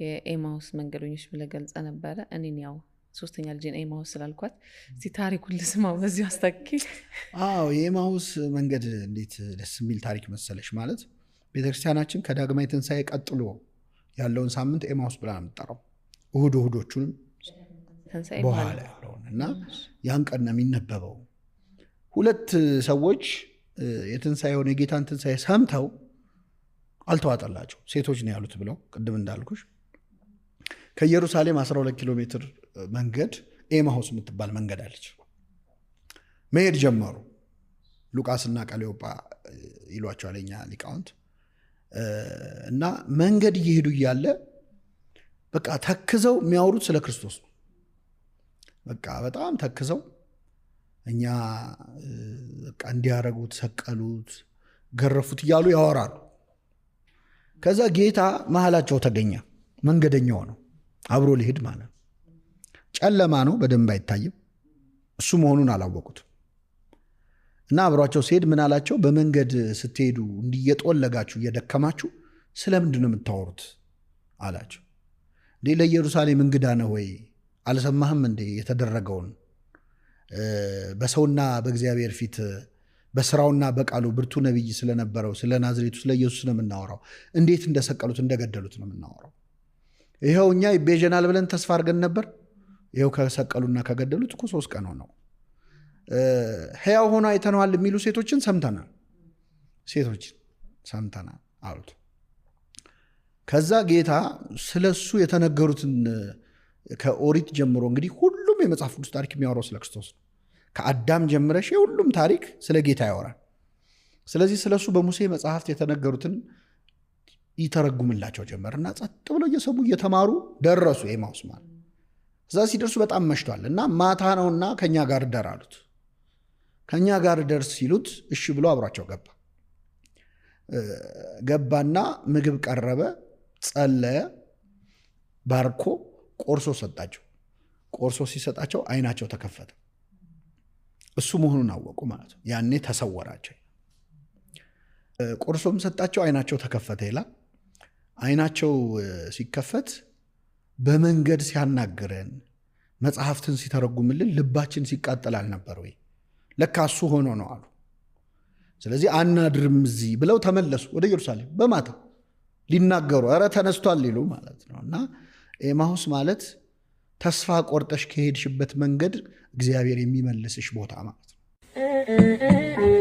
የኤማሁስ መንገደኞች ብለህ ገልጸህ ነበረ። እኔን ያው ሶስተኛ ልጄን ኤማሁስ ስላልኳት እስቲ ታሪኩን ልስማው በዚሁ አስታክኬ። አዎ፣ የኤማሁስ መንገድ እንዴት ደስ የሚል ታሪክ መሰለሽ። ማለት ቤተክርስቲያናችን ከዳግማዊ ትንሣኤ ቀጥሎ ያለውን ሳምንት ኤማሁስ ብላ ነው የምትጠራው። እሁድ እሁዶቹንም ትንሣኤ በኋላ በኋላ ያለውን እና ያን ቀን ነው የሚነበበው። ሁለት ሰዎች የትንሣኤውን የጌታን ትንሣኤ ሰምተው አልተዋጠላቸው። ሴቶች ነው ያሉት ብለው ቅድም እንዳልኩሽ ከኢየሩሳሌም 12 ኪሎ ሜትር መንገድ ኤማሁስ የምትባል መንገድ አለች። መሄድ ጀመሩ። ሉቃስና ቀሌዮጳ ይሏቸዋል የኛ ሊቃውንት። እና መንገድ እየሄዱ እያለ በቃ ተክዘው የሚያወሩት ስለ ክርስቶስ ነው። በቃ በጣም ተክዘው እኛ በቃ እንዲያረጉት፣ ሰቀሉት፣ ገረፉት እያሉ ያወራሉ። ከዛ ጌታ መሀላቸው ተገኘ። መንገደኛው ነው፣ አብሮ ሊሄድ ማለት ነው። ጨለማ ነው፣ በደንብ አይታይም። እሱ መሆኑን አላወቁትም። እና አብሯቸው ሲሄድ ምን አላቸው? በመንገድ ስትሄዱ እንዲህ እየጦለጋችሁ እየደከማችሁ ስለምንድን ነው የምታወሩት አላቸው። እንዴ ለኢየሩሳሌም እንግዳ ነህ ወይ? አልሰማህም እንዴ የተደረገውን? በሰውና በእግዚአብሔር ፊት በስራውና በቃሉ ብርቱ ነቢይ ስለነበረው ስለ ናዝሬቱ ስለ ኢየሱስ ነው የምናወራው። እንዴት እንደሰቀሉት እንደገደሉት ነው የምናወራው። ይኸው እኛ ይቤዠናል ብለን ተስፋ አድርገን ነበር። ይኸው ከሰቀሉና ከገደሉት እኮ 3 ቀን ሆነው። ሕያው ሆኖ አይተነዋል የሚሉ ሴቶችን ሰምተናል፣ ሴቶችን ሰምተናል አሉት። ከዛ ጌታ ስለሱ የተነገሩትን ከኦሪት ጀምሮ እንግዲህ ሁሉም የመጽሐፍ ቅዱስ ታሪክ የሚያወራው ስለ ክርስቶስ ነው። ከአዳም ጀምረሽ የሁሉም ታሪክ ስለ ጌታ ያወራል። ስለዚህ ስለሱ በሙሴ መጽሐፍት የተነገሩትን ይተረጉምላቸው ጀመር እና ጸጥ ብለው እየሰሙ እየተማሩ ደረሱ ኤማሁስ ማለት። እዛ ሲደርሱ በጣም መሽቷል እና ማታ ነውና ከኛ ጋር እደር አሉት። ከኛ ጋር እደር ሲሉት እሺ ብሎ አብሯቸው ገባ። ገባና ምግብ ቀረበ፣ ጸለየ፣ ባርኮ ቆርሶ ሰጣቸው። ቆርሶ ሲሰጣቸው አይናቸው ተከፈተ። እሱ መሆኑን አወቁ ማለት ነው። ያኔ ተሰወራቸው። ቆርሶም ሰጣቸው፣ አይናቸው ተከፈተ ይላል። አይናቸው ሲከፈት በመንገድ ሲያናግረን መጽሐፍትን ሲተረጉምልን ልባችን ሲቃጠል አልነበር ወይ? ለካ እሱ ሆኖ ነው አሉ። ስለዚህ አናድርም እዚህ ብለው ተመለሱ ወደ ኢየሩሳሌም በማታ ሊናገሩ፣ ኧረ ተነስቷል ሊሉ ማለት ነው። እና ኤማሁስ ማለት ተስፋ ቆርጠሽ ከሄድሽበት መንገድ እግዚአብሔር የሚመልስሽ ቦታ ማለት ነው።